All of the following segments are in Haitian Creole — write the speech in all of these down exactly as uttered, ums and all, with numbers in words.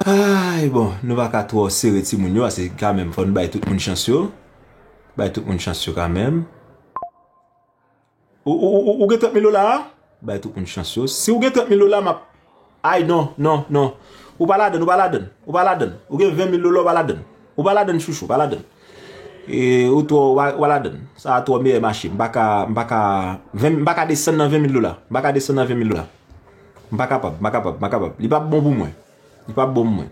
Ay, bon, nou pa ka twò sere timoun yo, paske kanmenm, fò nou bay tout moun chans yo. Bay tout moun chans yo kanmenm. Ou, ou, ou, ou gen trant mil dola a? Bay tout moun chans yo. Si ou gen trant mil dola, m ap, ay, non, non, non. Ou pa ladann, ou pa ladann, ou pa ladann. Ou gen ven mil dola, ou pa ladann. Ou pa ladann, chouchou, ou pa ladann. E, ou twò, ou pa, ou pa ladann. Sa a twò meyè mache. M pa ka, m pa ka, ven, m pa ka desann nan ven mil dola. M pa ka desann nan ven mil dola. M pa kapab, m pa kapab, m pa kapab. Li p ap bon pou mwen. Li p ap bon pou mwen.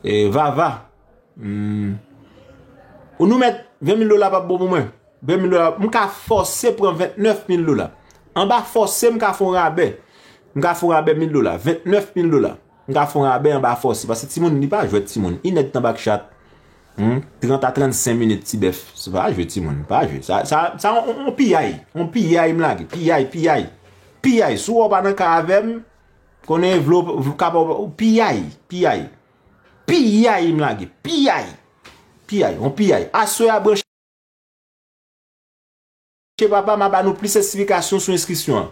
E, Vava. Hmm. Ou nou mèt ven mil dola p ap bon pou mwen. Ven mil dola, m ka fòse pran ventnèf mil dola. Anba fòse, m ka fè yon rabè. M ka fè yon rabè mil dola, ventnèf mil dola. M ka fè yon rabè anba fòse. Paske timoun, li pa jwèt timoun. Inèdtan bak chat. Hmm? Trant a trannsenk minit ti bèf. Se pa jwe timoun, pa jwe. Sa, sa, sa, on, on piyay. On piyay m lage. Piyay, piyay. Piyay. Si w wè w pa nan ka avè m, konnen vle w, kapab, piyay, piyay. Piyay m lage. Piyay. Piyay. On piyay. Aswè a branche papa, m a ba nou plis esplikasyon sou enskripsyon an.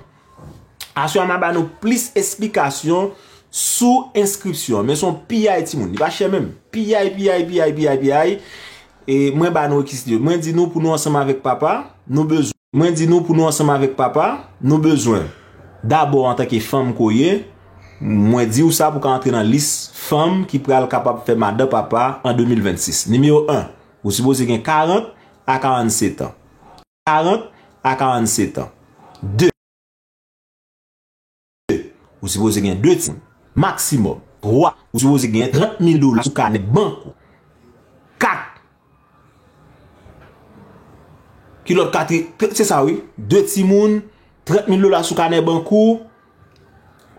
Aswè a m a ba nou plis esplikasyon sou enskripsyon an. Men se yon piyay timoun. Li pa chè menm. Piyay, piyay, piyay, piyay, piyay. E mwen ba nou rekizit yo. Mwen di nou pou nou ansanm avèk papa, nou bezwen. Mwen di nou pou nou ansanm avèk papa, nou bezwen. Dabò, antanke fanm ke w ye, mwen di w sa pou w ka antre nan lis fanm ki pral kapab fè madan papa an de mil vennsis. Nimewo en, ou sipoze gen karant a karannsèt an. Karant a karannsèt an. De, ou sipoze gen de timoun. Maksimòm. Twa, ou sipoze gen trant mil dola sou kanè bank ou. Kat, ki lòt katri-, se sa wi. De timoun, trant mil dola sou kanè bank ou.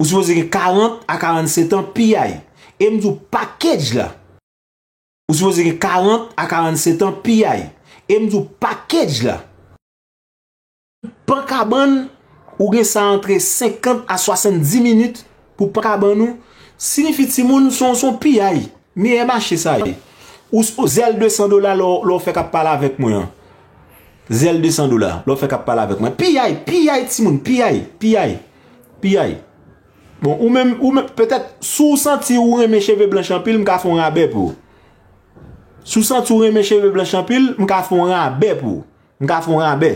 Ou sipoze gen karant a karannsèt an piyay. E m di w package la. Ou sipoze gen karant a karannsèt an piyay. E m di w package la. Pran kabann, ou gen sa antre senkant a swasanndis minit pou pran kabann ou. Siyifi timoun se yon, se yon piyay. Meyè mache sa ye. Ou, ou zèl de san dola lè w, lè w fèk ap pale avèk mwen an. Zèl de san dola lè w fèk ap pale avèk mwen. Piyay, piyay timoun, piyay, piyay, piyay. Bon, ou menm, ou menm, petèt, si w santi ou renmen cheve blanch anpil, m ka fè yon rabè pou ou. Si w santi w renmen cheve blanch anpil, m ka fè yon rabè pou ou. M ka fè yon rabè.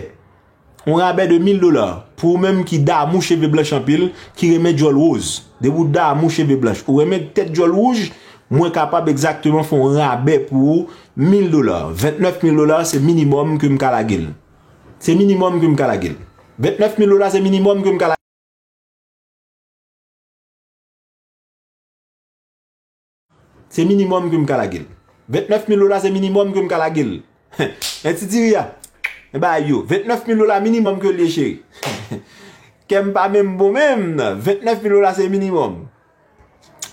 Yon rabè de mil dola. Pou ou menm ki damou cheve blanch anpil, ki renmen djòl woz. Depi w damou cheve blanch, ou renmen tèt djòl wouj, mwen kapab egzakteman fè yon rabè pou ou, mil dola. Ventnèf mil dola, se minimòm ke m ka lage l. Se minimòm ke m ka lage l. Ventnèf mil dola, se minimòm ke m ka lage l. Se minimòm ke m ka lage l. Ventnèf mil dola se minimòm ke m ka lage l. Men ti diri a. Men bagay yo. Ventnèf mil dola minimòm ke l ye, cheri. Kè m pa menm bon menm. Ventnèf mil dola se minimòm.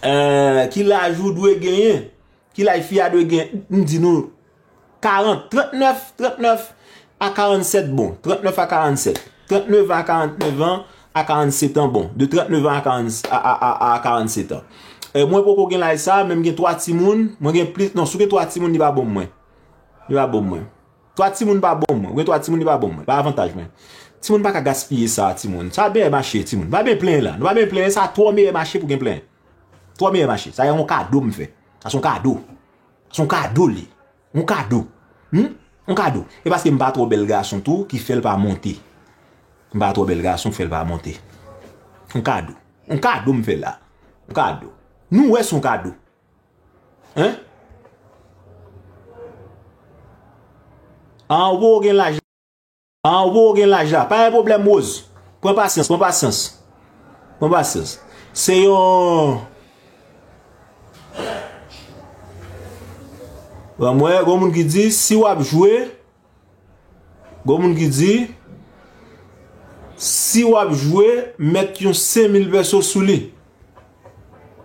Eh, ki laj ou dwe genyen? Ki laj fi a dwe gen? M di nou, karant, trannèf, trannèf a karannsèt bon. Trannèf a karannsèt. Trannèf a karannèf an a karannsèt an bon. De trannèf an a karant, a, a, a, a karannsèt an. E mwen poko gen laj sa, men m gen twa timoun, mwen gen plis, non, si w gen twa timoun, li pa bon mwen. Li pa bon mwen. Twa timoun pa bon mwen. Ou gen twa timoun, li pa bon mwen. Pa avantaj mwen. Timoun pa ka gaspiye sa, timoun. Sa byen mache, timoun. Pa byen plenyen la. Nou pa byen plenyen, sa twò meyè mache pou gen plenyen. Twò meyè mache. Sa yon kado m fè. Sa se yon kado. Se yon kado li. Yon kado. Hmm? Yon kado. E paske m pa twò bèl gason tou ki fè l pa monte. M pa twò bèl gason ki fè l pa monte. Yon kado. Yon kado m fè la. Yon kado. Nou wè se yon kado. Hein? An, ou poko gen laj. Ah, ou poko gen laj la. Pa gen pwoblèm, Rose. Pran pasyans, pran pasyans. Pran pasyans. Se yon, bon, mwen, gon moun ki di, si w ap jwe, gon moun ki di, si w ap jwe, mèt yon senk mil pèso sou li.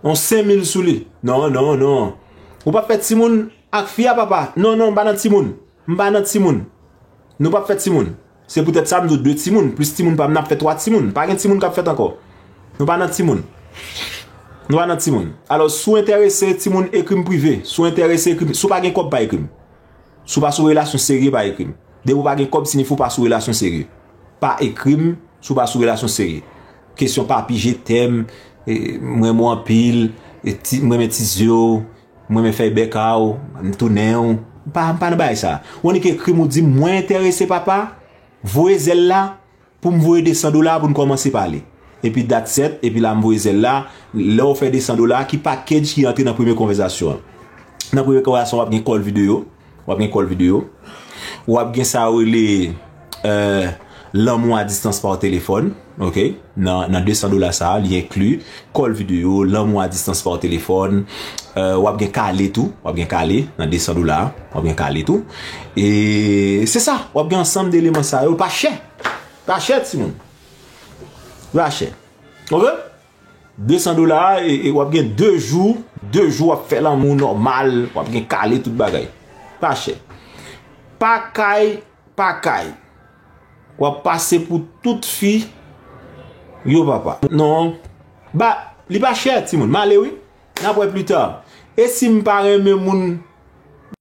Yon senk mil sou li. Non, non, non. Ou p ap fè timoun ak fi a, papa. Non, non, m pa nan timoun. M pa nan timoun. Nou p ap fè timoun. Se poutèt sa m di w de timoun, plis timoun pa m, n ap fè twa timoun. Pa gen timoun k ap fèt ankò. Nou pa nan timoun. Nou pa nan timoun. Alò, si w enterese, timoun, ekri m prive. Si w enterese, ekri m. Si w pa gen kòb, pa ekri m. Si w pa sou relasyon serye, pa ekri m. Depi w pa gen kòb, siyifi w pa sou relasyon serye. Pa ekri m si w pa sou relasyon serye. Kesyon papi, je t'aime, e, m renmen w anpil, E ti, m renmen ti zye w, m renmen fèy bèk a w, m tounen w. M pa, m pa nan bagay sa. Ou annik ekri m, ou di m, mwen enterese papa, voye zèl la pou m voye de san dola pou n kòmanse pale. Epi that's it, epi la m voye zèl la, lè w fè de san dola, ki package ki antre nan premye konvèsasyon an? Nan premye konvèsasyon, w ap gen call videyo, w ap gen call videyo, w ap gen sa yo rele, euh, lanmou a distans pa telefòn, ok? Nan, nan de san dola sa, li enkli call videyo, lanmou a distans pa telefòn, euh, w ap gen kale tou, w ap gen kale nan de san dola, w ap gen kale tou. E se sa, w ap gen ansanm de eleman sa yo, pa chè. Pa chè, timoun. Pa chè. Ok? De san dola, e, e w ap gen de jou, de jou w ap fè lanmou nòmal, w ap gen kale tout bagay. Pa chè. Pa kay, pa kay. W ap pase pou tout fi yo papa. Non. Ba, li pa chè, timoun. M ale wi. N ap wè pli ta. E si m pa renmen moun